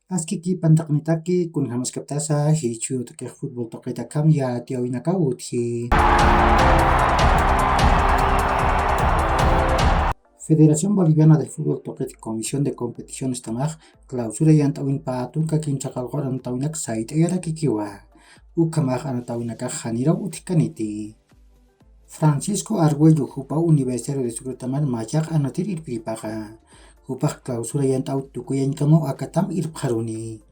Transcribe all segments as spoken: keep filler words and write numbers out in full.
Askiki pantaqnitaki, kunjamaskaptasa jichhürutakix fútbol tuqit akham yatiyäwinakaw utji. Federación Boliviana de Fútbol tuqit Comisión de Competiciones tamax clausura yant'äwin pä tunka kimsa qallqu anatawinaka sayt'ayarakikiwa. Ukhamax anatawinakax janiraw utjkaniti. Francisco Argüello jupaw Universitario de Sucretamar machaq anatir irpiripaxa. Jupax clausura yant'äw tukuyañkamaw akatam irpxaruni.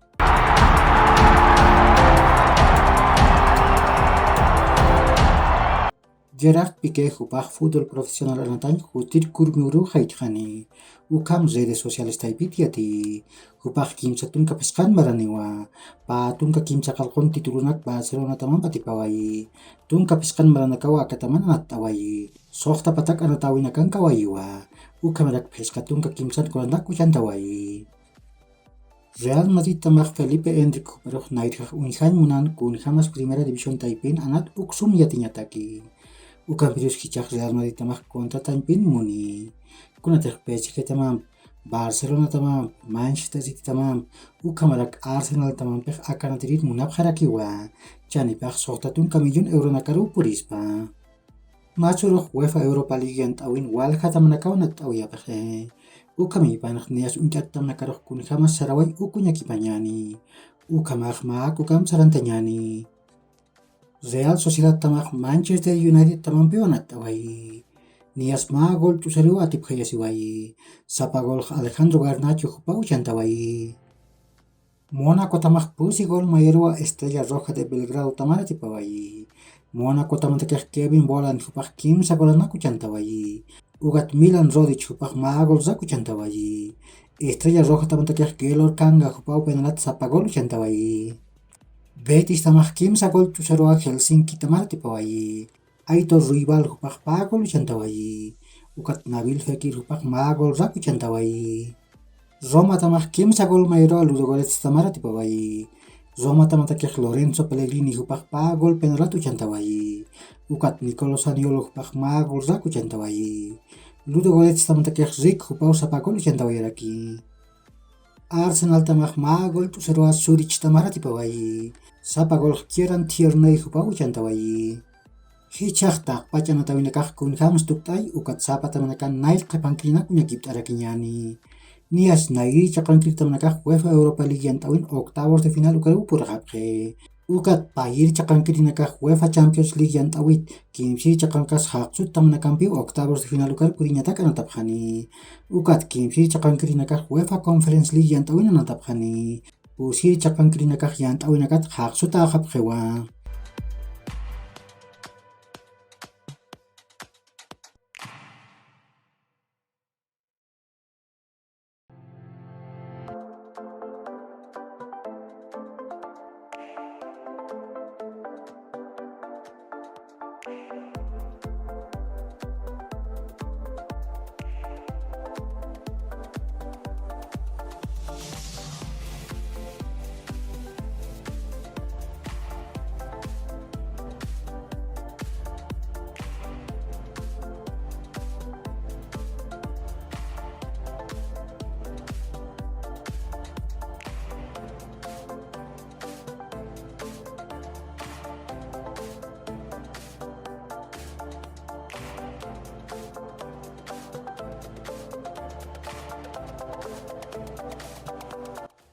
Gerard Piqué jupax fútbol profesional anatañ jutir kurmiwru jaytxani. Ukham redes sociales taypit yati. Jupax kimsa tunka phisqan maraniwa. Pä tunka kimsa qallqun titulonak Barcelonatamamp atipawayi. Tunka phisqan maranakaw akataman anatt'awayi. Suxta patak anatawinakankawayiwa. Ukhamarak phisqa tunka kimsan kunanak kuchantawayi. Real Madridtamax Felipe Enrique juparux nayrjax uñjañ munan kunjamas Primera División taypin anat uksum yatiñataki. Ukampirus jichhax Real Madridtamax contratañpin muni. Kunatix P S G tamamp, Barcelona tamamp, Manchester City tamamp, ukhamarak Arsenal tamampix akanatirir munapxarakiwa. Chanipax suxta tunka millón euronakaruw purispa. Mä surux UEFA Europa League yant'äwin walja tamanakaw natt'awayapxi. Ukhamïpanx niyas uñch'at tamanakarux kunjamas saraway uku ñakipañäni. Ukhamax mä ukham sarantañäni. Real Sociedad tamax Manchester United tamampiw anatt'awayi. Niyas mä gol ch'usariw atipxayasiwayi. Sapa golx Alejandro Garnacho jupaw uchantawayi. Mónaco tamax pusi gol mayaruwa Estrella Roja de Belgrado tamar atipawayi. Mónaco tamantakix Kevin Volland jupax kimsa golanak uchantawayi. Ukat Milan Rotic jupax mä golrak uchantawayi. Estrella Roja tamantakix Gaylor Kanga jupaw penaltat sapa gol uchantawayi. Betis tamax kimsa gol ch'usaruwa Helsinki tamar atipawayi. Aitor Ruibal jupax pä gol uchantawayi. Ukat Nabil Fekir jupax mä golrak uchantawayi. Roma tamax kimsa gol mayaruwa Ludogorets tamar atipawayi. Roma tamatakix Lorenzo Pellegrini jupax pä gol penaltat uchantawayi. Ukat Nicolo Zaniolo jupax mä golrak uchantawayi. Ludogorets tamatakix Rick jupaw sapa gol uchantawayaraki. Arsenal tamax mä gol ch'usaruwa Zurich tamar atipawayi. Sapa golx Kieran Tierney jupaw uchantawayi. Jichhax taqpach anatawinakax kunjams tukt'ay ukat sapa tamanakan nayr qhipankirinak uñakipt'arakiñäni. Niyas nayrir chaqankir tamanakax UEFA Europa League yant'äwin octavos de final ukaruw purxapxi. Ukat payir chaqankirinakax UEFA Champions League yant'äwit kimsir chaqankas jaqsut tamanakampiw octavos de final ukar puriñatak anatapxani. Ukat kimsir chaqankirinakax UEFA Conference League yant'äwin anatapxani. Pusir chaqankirinakax yant'äwinakat jaqsutäxapxiwa.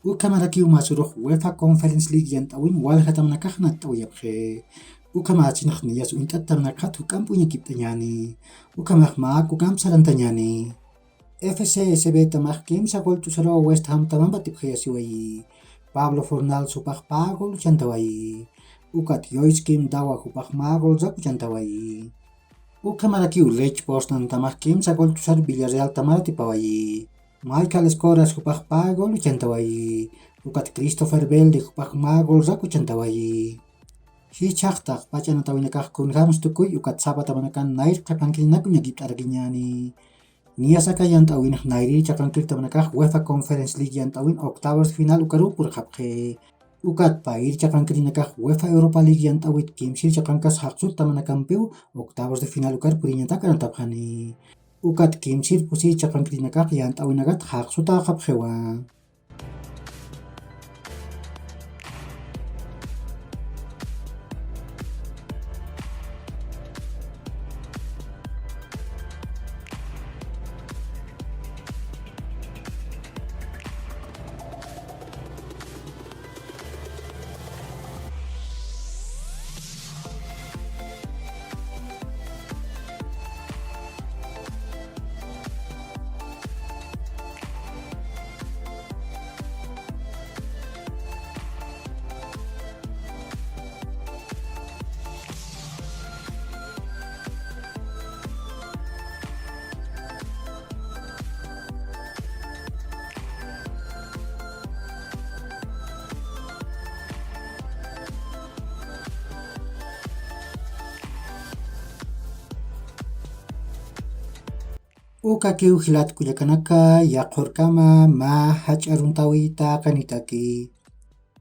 Ukhamarakiw mä surux UEFA Conference League yant'äwin walja tamanakax natt'awayapxi. Ukhamächinx niyas uñt'at tamanakxat juk'amp uñakipt'añäni. Ukhamax mä ukham sarantañäni. F C S B tamax kimsa gol ch'usaruwa West Ham tamamp atipxayasiwayi. Pablo Fornals jupax pä gol uchantawayi. Ukat Yoichi Kim Dawa jupax mä golrak uchantawayi. Ukhamarakiw Lech Poznan tamax kimsa gol ch'usar Villarreal tamar atipawayi. Michael Scoras jupax pä gol uchantawayi. Ukat Christopher Belde jupax mä golrak uchantawayi. Jichhax taqpach anatawinakax kunjams tukuy ukat sapa tamanakan nayr qhipankirinak uñakipt'arakiñäni. Niyas aka yant'äwinx nayrir chaqankir tamanakax UEFA Conference League yant'äwin octavos de final ukaruw purxapxi. Ukat payir chaqankirinakax UEFA Europa League yant'äwit kimsir chaqankas jaqsut tamanakampiw octavos de final ukar puriñatak anatapxani. Ukat kimsir pusir chaqankirinakax yant'äwinakat jaqsutäxapxiwa. Ukakiw jilat kullakanaka, yaqhurkama mä jach'a aruntawita qanitaki.